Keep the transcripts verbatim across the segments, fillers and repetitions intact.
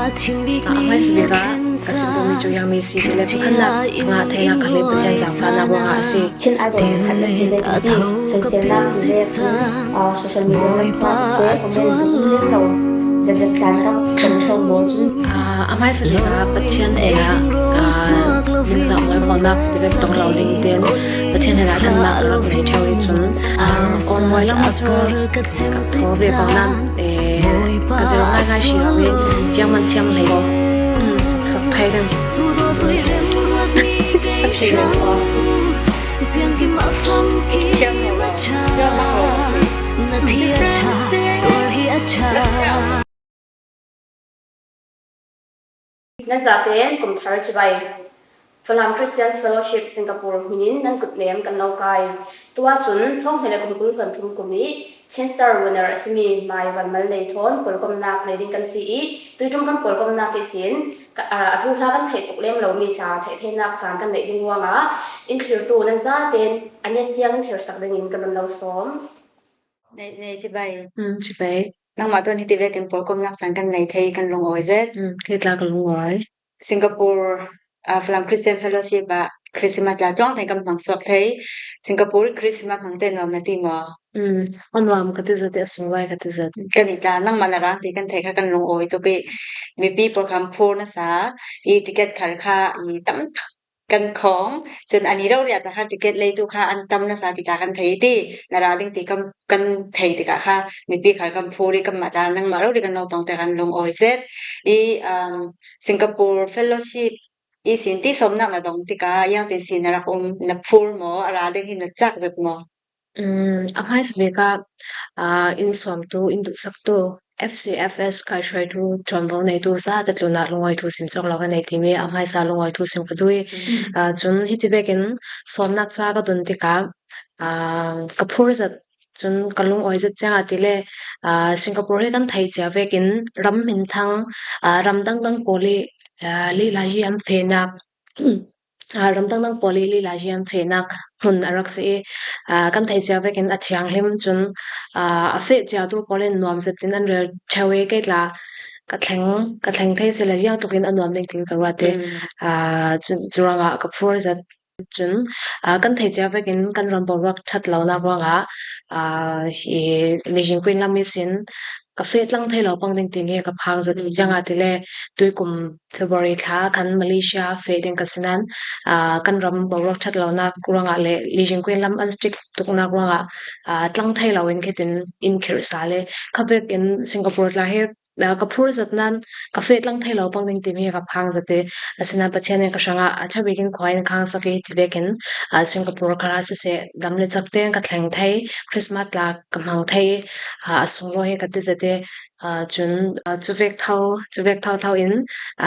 A hmaisa bik ah ka sim dungmi cu Young Me City le pakhatnak ka ngah theinak kha le Pathian zaangfahnak ruangah a si. Chin Idol khat na si le ti, soiselnak ti le, ah, social media platform ah siseh, comment tuk um lo, zetzet tlan rak kan ṭheu maw cun. Ah, a hmaisa bik ah Pathian ei ah, ah, ningzah mawi khawhnak ti vek tong lo ding tein Pathian hnenah hlennak ka rak ngei ṭheu i cun, ah, aw mawi lam cu ka thaw ve ko nain, eh, ka zir ngaingai si lo i fiangman thiang hlei ko. Um, sak, sak thei ding. Sak thei ding ko. Thiang lo. Fiangman ko. Na zaten kum thar cibai. Falam Christian Fellowship Singapore hminin nan kutnem kan lo kai. Tuah cun thawng hnih le kum kul hluan thum kum i Chin Star winner a simi Mai Van Mal Nei thawn pawlkomnak nei ding kan si i, tuiṭum kan pawlkomnak ihsin ka, aa, a thuhla kan theih tuk lem lomi tla theih theinak caan kan neih ding ruangah in thlirtu nan zaten a nget tiang in thlirsak dingin kan run lo sawm. Nei, nei cibai. Um, cibai. Nangmah tuan hiti vekin pawlkomnak caan kan nei thei kan lungawi zet. Um, hei tla ka lungawi. Singapore, ah, Falam Christian Fellowship ah Christmas tla tluang tein kan hmang suak thei. Singapore i Christmas hmang te nuam na ti maw? Um, a nuam ka ti zet i a sunglawi ka ti zet. Kan i tla nangmah na rang ti kan theih kha kan lungawi tuk i mipi pawlkhat phur nasa i ticket khal kha i tam tak kan khawng, cun ani rori ah ta kha ticket leitu kha an tam nasa ti tla kan thei i ti, na ra ding ti kan, kan thei tikah kha mipi khal kan phur i kanmah tla nangmah rori kan lo tong te kan lungawi zet i, um, Singapore Fellowship ihsin ti sawmnak na dong tikah iangtin si na rak um, na phur maw, a ra ding hi na cak zet maw? Um, a hmaisa bik ah, aa, in sawmtu, in duhsaktu, F C F S kaihhruaitu, ṭuanvo neitu zate tlunah lungawi thu sim cawk lo ka nei timi a hmaisa lungawi thu sim ka duh i, aa, cun hiti vekin sawmnak ca ka don tikah, aa, ka phur zet cun ka lungawi zet ciang ah ti le, aa, Singapore hi kan theih cia vekin ram hminthang, aa, ram dangdang pawl i, aa, lila hi an fehnak, aa, ram dangdang pawl i lila hi an fehnak hmun a rak si i, aa, kan theih cia vekin a thianghlim cun, aa, a feh ciatu pawl in nuam zetin an rel ṭheu i kei tla ka thleng, ka thleng thei si le riang tlukin a nuam ning tin ka ruat i, aa, cu, cu ruangah ka phur zet. Cun, aa, kan theih cia vekin kan ram boruak ṭhat lonak ruangah, aa, hi Lizing Queen lam ihsin ka feh tlang thei lo pang ding timi ka phang zet. Ziangahtile tuikum February thla khan Malaysia feh ding ka si nain, aa, kan ram boruak ṭhat lonak ruangah le Lizing Queen lam an strict tuknak ruangah, aa, tlang thei lo in khitin in khirh sa le kha vekin Singapore tla hi, aa, ka phur zet nain ka feh tlang thei lo pang ding timi ka phang zet i, asinain Pathian in ka hrangah a ṭha bikin khua in khang sak i ti vekin, aa, Singapore kha siseh, dam le cak tein ka thleng thei, Christmas tla ka hmang thei, aa, a sunglawi hi ka ti zet i, aa, cun, aa, cu vek tho, cu vek tho tho in,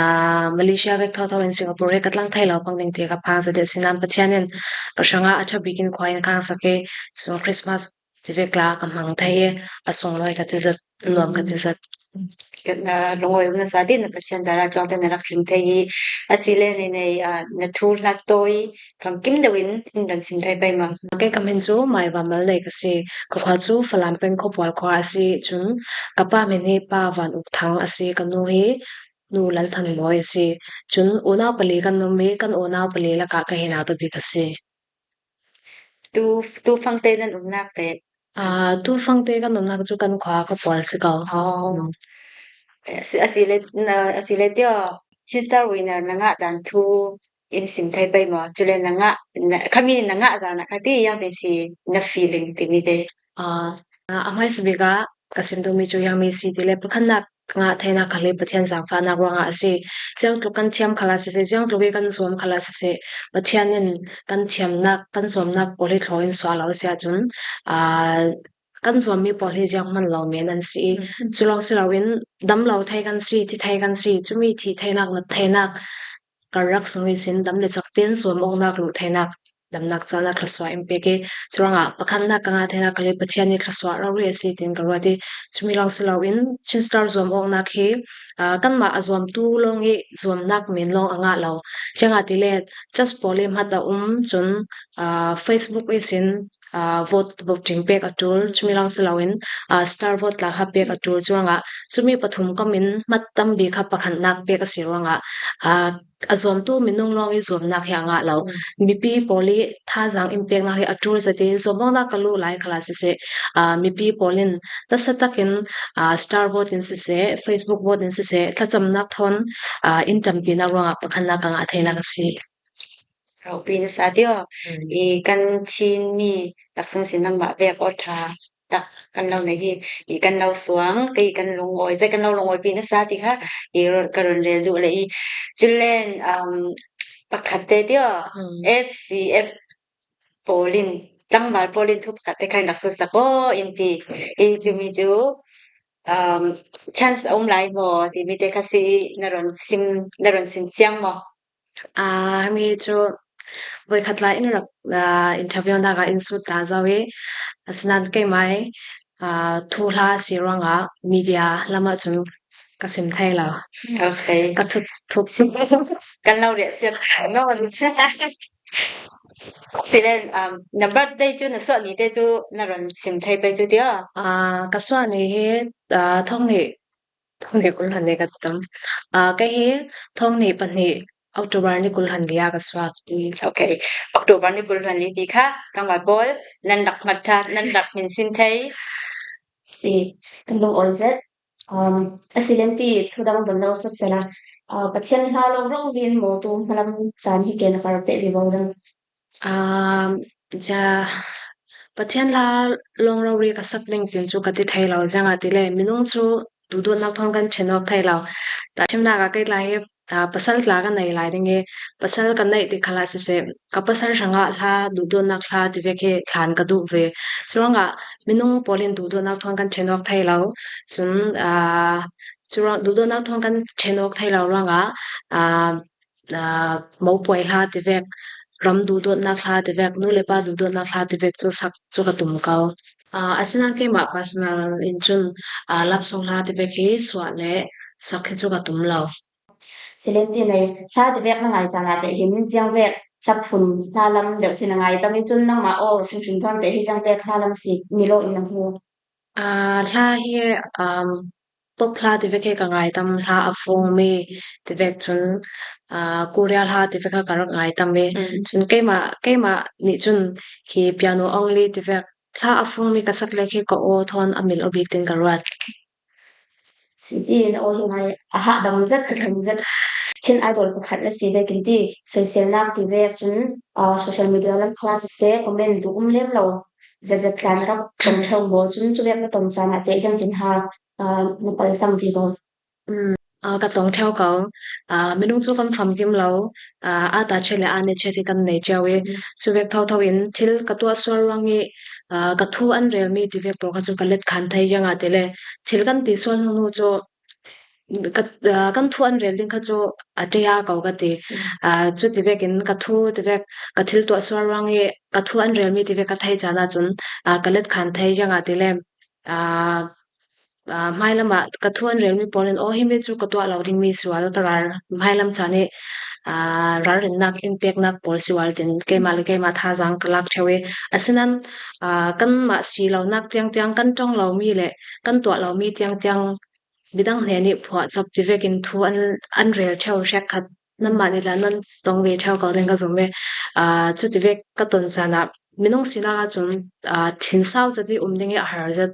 aa, Malaysia vek tho tho in Singapore hi ka tlang thei lo pang ding ti ka phang zet i, asinain Pathian in ka hrangah a ṭha bikin khua in khang sak i, cun Christmas ti vek tla ka hmang thei i, a sunglawi ka ti zet, nuam ka ti zet. Ka, na lungawi um nasa ti na Pathian zara tluang te na rak hlim thei i, asile nei nei, aa, na thu hlat tawi famkim deuh in in kan sim thei pei maw? Kei ka hmin cu Mai Van Mal Nei ka si. Ka khua cu Falam peng khuapual khua a si. Cun ka pa hmin hi Pa Van Uk Thang a si. Ka nu hi Nu Lal Than Mawi a si. Cun unau pali kan um i kan unau pali lakah ka hi nautu bik a si. Tu, tu fangte nan umnak te? Aa, tu fangte kan umnak cu kan khua khuapual si ko. Oh. Mm. Asi, asile, na, asile tio, Chin Star winner na ngah dan thu in sim thei pei maw? Cule na ngah, na, khami na ngah zan ah kha ti, iangtin si na feeling timi te. Aa, a hmaisa bik ah ka sim duhmi cu Young Me City le pakhatnak ka ngah theinak kha le Pathian zaangfahnak ruangah a si. Ziangtluk kan thiam khalah siseh, ziangtluk i kan zuam khalah siseh, Pathian in kan thiamnak, kan zuamnak pawl hi thlaw in suah lo a si ahcun, aa, kan zuammi pawl hi zianghman lo men an si i, mm, cu lawng si loin dam lo thei kan si, thi thei kan si, cumi thi theinak, nat theinak, karlak sung ihsin dam le cak tein zuam awknak, luh theinak, damnak caan ah thluasuah in pek i, curuangah pakhatnak ka ngah theinak kha le Pathian nih thluasuah rori a si, tiin ka ruat i, cumi lawng si loin Chin Star zuam awknak hi, aa, kanmah a zuamtu lawng i zuamnak men lawng a ngah lo. Ziangahtile, church pawl i hmat a um cun, aa, Facebook ihsin, aa, vote, voting pek a tul, chumi lang si loin, aa, star vote tla kha pek a tul chuangah, chumi pathum kawmin hmat tam bik kha pakhatnak pek a si ruangah, aa, a zuamtu minung lawng i zuamnak hi a ngah lo. Mipi pawl i thazang in peknak hi a tul zet i, zuamawknak ka luh lai khalah siseh, aa, mipi pawl in nasa takin, aa, star vote in siseh, Facebook vote in siseh, thlacamnak thawn, aa, in tampinak ruangah pakhatnak ka ngah theinak a si. Ropui nasa tio. I kan Chin mi laksung sin nangmah vek aw tha tak kan lo nei hi. I kan lo suang, kei kan lungawi zet, kan lo lungawipui nasa ti kha i ka run rel duh le i. Culen, um, pakhat te tio, F C F pawl in, tlangval pawl in thu pakhat te kha in rak sut sak aw in ti. I cumi cu, um, chance a um lai maw timi te kha si i na run sim, na run sim siang maw? Aa, hemi cu voikhat lai in rak, aa, interview nak ah in sut ta zo i, asinan keimah i, aa, thuhla si ruangah media lamah cun ka sim thei lo. Okay. Ka thut, thut. Kan lo riah siat nawn. Silen, um, na birthday cu na suah ni te cu na run sim thei pei cu tio? Aa, ka suah ni hi, aa, thong hnih, thong hnih kul hlan ni ka tam. Aa, kei hi thong hnih pahnih October ni kul hlan ni a ka suak. Okay. October ni kul hlan ni ti kha, tlangval pawl, nan rak hmat ṭha, nan rak hmin sin thei. Si, kan lungawi zet. Um, a si len ti thu dang don lo sut sela. Uh, Pathian hla lawng rori in mawtu hmalam caan hi ken a kar peh vivo dang. Um, ja, Pathian hla lawng rori ka sak ding tin cu ka ti thei lo, ziangahtile minung cu duhdawtnak thawn kan ṭhen awk thei lo. Tahṭhimnak ah kei tla hi, aa, pasal tla ka nei lai ding i, pasal ka neih ti khalah siseh, ka pasal hrangah hla, duhdawtnak hla tivek hi hlan ka duh ve. Curuangah minung pawl in duhdawtnak thawn kan ṭhen awk thei lo. Cun, aa, curuang, duhdawtnak thawn kan ṭhen awk thei lo ruangah, aa, aa, mopuai hla tivek, ram duhdawtnak hla tivek, nu le pa duhdawtnak hla tivek cu sak cu ka tum ko. Aa, asinan keimah personal in cun, aa, love song hla tivek hi suah le sak hi cu ka tum lo. Silen ti nei, hla tivek na ngai caan ah te hin ziang vek hla phun hla lam deuh si na ngai tam i cun nangmah aw hrimhrim thawn te hi ziang vek hla lam si mi lo in na hmu? Aa, hla hi, um, pop hla tivek hi ka ngai tam, hla a fungmi tivek cun, aa, Korea hla tivek kha ka rak ngai tam i, cun keimah, keimah nih cun hi piano only tivek hla a fungmi ka sak lek hi ka aw thawn a mil aw bik tin ka ruat. Sitin aw hi ngai a hahdam zet, a thleng zet. Chin Idol pakhat na si vekin ti, soiselnak tivek cun, aa, social media lam kha siseh, comment duh um lem lo zetzet tlan rak tong ṭheu maw? Cun cuvek na ton caan ah te ziangtin ha, aa, na pal sam vivo. Um, aa, ka tong ṭheu ko. Aa, minung cu kan famkim lo. Aa, aa ta chet le aa ne chet hi kan nei cio i, cuvek thotho in thil ka tuah sual ruang i, aa, ka thu an relmi tivek pawl kha cu ka let khan thei, ziangahtile thil kan ti sual hnu hnu cu ka, aa, kan thu an rel ding kha cu a ṭia ko ka ti. Aa, cu tivekin ka thu tivek, ka thil tuah sual ruang i ka thu an relmi tivek ka thei caan ahcun, aa, ka let khan thei, ziangahtile, aa, aa, hmailam ah ka thu an relmi pawl in, aw, himi cu ka tuah lo dingmi sual ka ral, hmailam caan i, aa, ralrinnak in peknak pawl sual tin keimah le keimah thazaang ka lak ṭheu i, asinan, aa, kanmah si lonak tiangtiang, kan ṭong lomi le kan tuah lomi tiangtiang midang hnen i phuah cop tivekin thu an, an rel ṭheu hrekkhat nanmah nih tla nan tong ve ṭheu ko ding ka zum i, aa, cu tivek ka ton caan ah minung sinak ahcun, aa, thinsau zet i um ding i a har zet,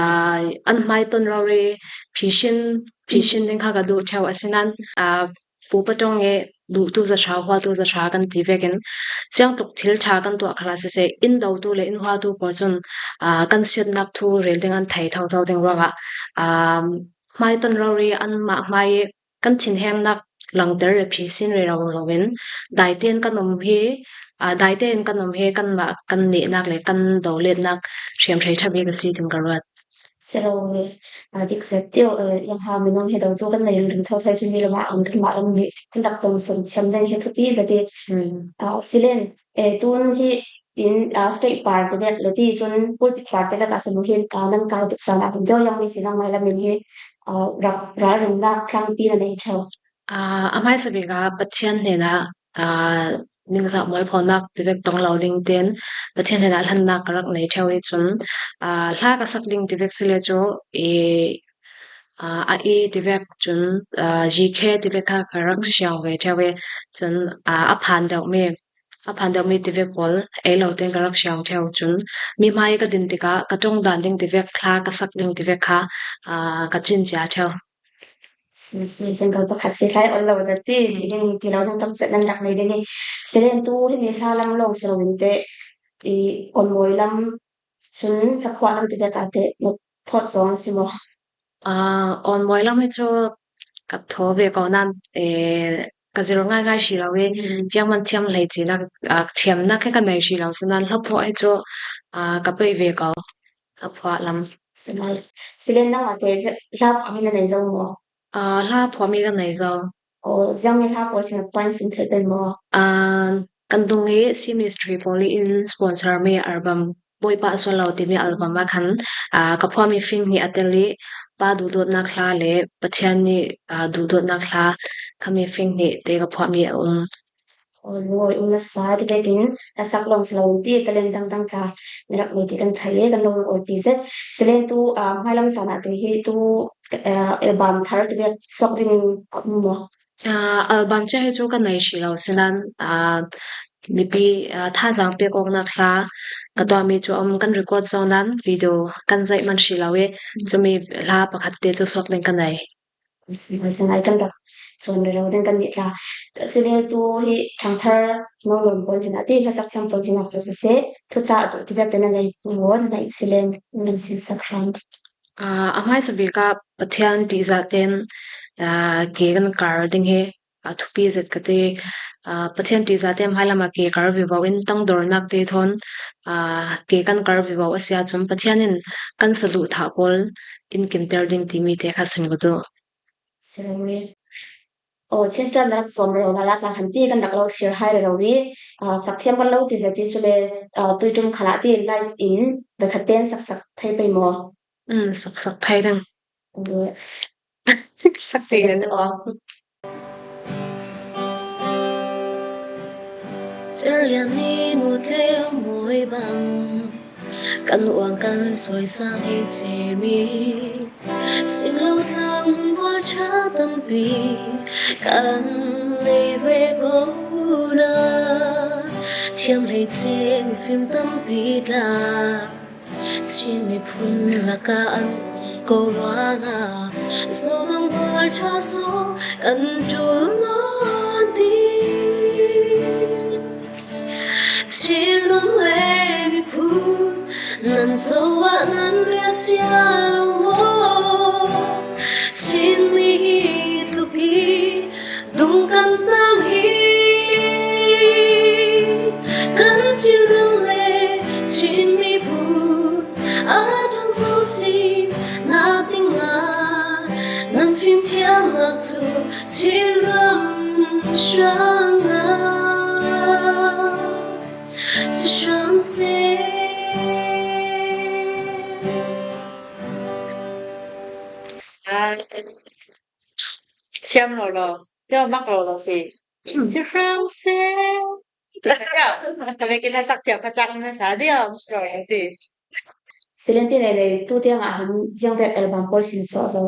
aa, an hmai ton rori phihrin, phihrin ding kha ka duh ṭheu, asinan, aa, pupa ṭong i duhtu zahra, huatu zahra kan ti vekin, ziangtluk thil ṭha kan tuah khalah siseh, in dotu le in huatu pawl cun, aa, kan siatnak thu rel ding an thei thotho ding ruangah, aa, hmai ton rori anmah hmai i kan thinhengnak langter le phihrin rero loin, daitein kan um hi, aa, daitein kan um hi, kanmah kan nehnak le kan doletnak hriamhrei ṭha bik a si tin ka ruat. Si lo, aa, dik zet tio, aa, ziangha minung hi dotu kan nei ringring thotho i, cumi lamah um kanmah lam nih kan rak ton sun thiam ding hi thupi zet i, aa, silen, ee, tun hi in, aa, state par tivek le ti cun pulpit par tivek ah si lo hi, aa, nan kai tuk caan ah hin deuh ziangmi si nangmah lam in hi, aa, rak ralrinnak tlangpi na nei ṭheu? Aa, a hmaisa bik ah Pathian hnenah, aa, ningzah mawi phawnak tivek tong lo ding ten Pathian hnenah hlannak ka rak nei ṭheu i cun, aa, hla ka sak ding tivek si le cu i, aa, a i tivek cun, aa, G K tivek kha ka rak siang ve ṭheu i cun, aa, a phan deuhmi, a phan deuhmi tivek pawl ei lo ten ka rak siang ṭheu cun mi hmai ka din tikah ka ṭong dan ding tivek, hla ka sak ding tivek kha, aa, ka cin cia ṭheu. Si, si, single pakhat si hlai on lo zat ti, ti ding ti lo ding tam zat nan rak nei ding i. Silen tu hi mi hla lam lawng si lo in te, i on mawi lam cun ka khuah lam ti vek a te, na thawt zong si maw? Aa, on mawi lam hi cu ka thaw ve ko nan, e, ka zir ngaingai si lo i, mm, fiangman thiam hlei cina, aa, thiamnak hi ka nei si lo si nan, hla phuah hi cu, aa, ka pei ve ko, hla phuah lam. Si lai. Silen nang a te hla phuah mi na nei zo maw? Aa, hla phuahmi ka nei zo. Aw, ziangmi hla pawl sinah point sim theih pei maw? Aa, kan dung i C Ministry pawl i in sponsor mi album, Bawipa a sual lo timi album ah khan, aa, ka phuahmi fing hnih a tel i Pa duhdawtnak hla le Pathian nih, aa, duhdawtnak hla khami fing hnih te ka phuahmi a um. Aw, lungawi um nasa ti vekin hla sak lawng si lo in ti talent dangdang tla na rak nei ti kan thei i kan lo awlpi zet. Silen tu, aa, hmailam caan ah te hi tu, aa, album thar ti vek suak ding a um maw? Aa, album cia hi cu ka nei si lo si nan, aa, mipi, aa, thazaang pek awknak hla ka tuahmi cu a um, kan record zo nan video kan zeih man si lo i cumi hla pakhat te cu suak ding ka nei. Sinai, sinai kan rak cawn rero ding kan nih tla. Silen tu hi ṭhangthar nonglawm pawl hinah ti, hlasak thiam pawl hinah khual siseh, thuca a tuh tivek te na nei maw, na neih silen nan sin sak hram. Aa, a hmaisa bik ah Pathian ṭihzah ten, aa, ke kan kar ding hi a thupi zet ka ti. Aa, Pathian ṭihzah te hmailam ah ke kar vivo in tangdornak te thawn, aa, ke kan kar vivo a si ahcun Pathian in kan saduhthah pawl in kimter ding timi te kha sin ka duh. Si rori. Aw, Chin Star na rak cawn rero lala tla hlan ti kan rak lo thlir hai rero i, aa, sak thiam kan lo ti zet i cule, aa, tuiṭum khalah ti live in vekhat ten sak sak thei pei maw? Um, sak sak thei ding. Sak ti kan si aw. Cerian ni mu tleu mawi bang kan uang kan soisang i cimi. Simlo tlang hun buar ṭha tampi kan nei ve ko na. Thiam hleice mifim tampi tla Chin miphun lakah an um ko ruangah Zogang buar ṭha so kan ṭul nawn ding. Chin ram le miphun nan zo ah nan riasia lo maw? Chin mi hi tluk i dung kan tang hi. Kan Chin ram le Chin miphun a ṭhang so si nak ding ah nan fimthiamnak cu Chin ram hrang ah si hram seh. Thiam lo lo, thiam mak lo lo si. Si hram seh. Ka vekin a sak thiam ka cak na sa dia, mak lo lo si. Silen ti lei lei tu tiang ah hin ziang vek album pawl sin suah zo.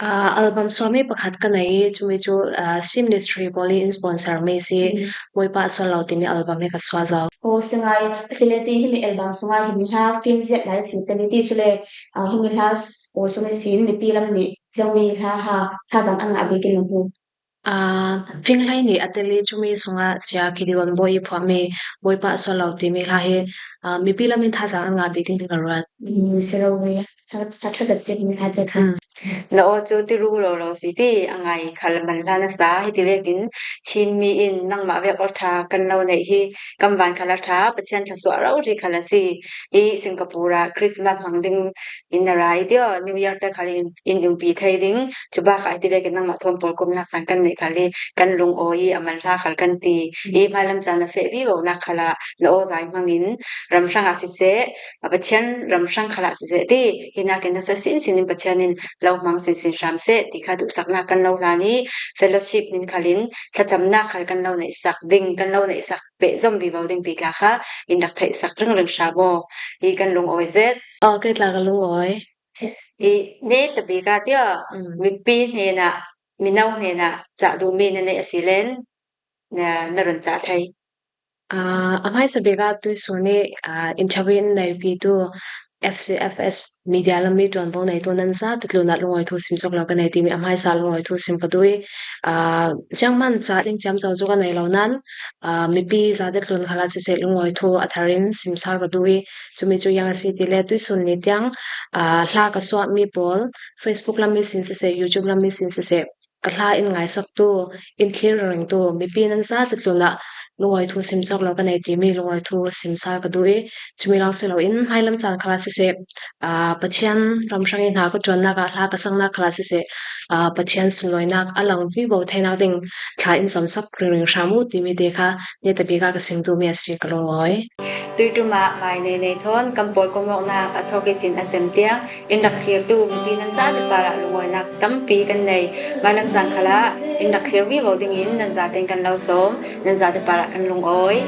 Aa, album suahmi pakhat ka nei i, cumi cu, aa, C Ministry pawl i in sponsor mi si, mm, Bawipa a sual lo timi album hi ka suah zo. Aw, si ngai, silen ti himi album sungah himi hla fim ziat lai si tani ti cule, aa, himi hla pawl sung i sin mipi lam nih ziangmi hla ha, thazaang an ngah bikin na hmu. Aa, fing hlei nih a tel i cumi sungah Sia Gideon Bawi i phuahmi Bawipa a sual lo timi hla hi, aa, mipi lam in thazaang an ngah bik ding ti ka ruat. Mm, si lo ve. Ṭha, ṭha, ṭha zat si mi hla te kha. Mm. Na aw cu ti ru lo lo si ti a ngai khal man hla na sa hi ti vekin Chin mi in nangmah vek aw ṭha kan lo neih hi kan van khal a ṭha Pathian thluasuah rori khal a si. I Singapore ah Christmas hmang ding in na ra i ti aw, New Year te khal in, in umpi thei ding, cu bakah hi ti vekin nangmah thawn pawl kumnak caan kan neih khal i kan lung aw i a man hla khal kan ti. I hmailam caan na feh vivo nak khal ah na aw zai hmangin ram hrang ah siseh, a Pathian ram hrang khal ah siseh ti, hi nakin nasa sinsin in Pathian in lo hmang sinsin hram seh ti kha duhsaknak kan lo hlan i, fellowship min khalin thlacamnak khal kan lo neihsak ding, kan lo neihsak pehzom vivo ding ti tla kha in rak theihsak ringring hram aw. Hi kan lungawi zet. Aw, kei tla ka lungawi. I ne tabik ah tiah, mm, mipi hnenah, mino hnenah cah duhmi na neih a si len, na, na run cah thei. Ah, a hmaisa bik ah tuisun i, ah, interview in neipitu F C F S media lam i ṭuanvo neitu nan zate tlun ah lungawi thu sim cawk lo ka nei timi a hmaisa lungawi thu sim ka duh i, ah, zianghman cah ding ciamco cu ka nei lo nan, ah, mipi zate tlun khal ah siseh lungawi thu a thar in sim sal ka duh i, cumi cu ziang a si ti le tuisun ni tiang, ah, hla ka suahmi pawl, Facebook lam i sin siseh, YouTube lam i sin siseh, ka hla in ngaisaktu, in thlir ringringtu mipi nan zate tlun ah lungawi thu sim cawk lo ka nei timi lungawi thu sim sal ka duh i, cumi lawng si loin hmailam caan khal ah siseh, aa, Pathian ram hrang i hna ka ṭuannak ah hla ka saknak khal ah siseh, aa, Pathian sunlawinak a lang vivo theinak ding thla in zamsak ringring hram uh timi te kha ne tabik ah ka sim duhmi a si ka lungawi. Tuiṭum ah mai nei nei thawn kan pawl kawmawknak a thawk ihsin a cem tiang in rak thlirtu mipi nan zate parah lungawinak tampi kan nei. Hmailam caan khal ah in rak thlir vivo dingin nan zaten kan lo sawm, nan zate parah kan lungawi.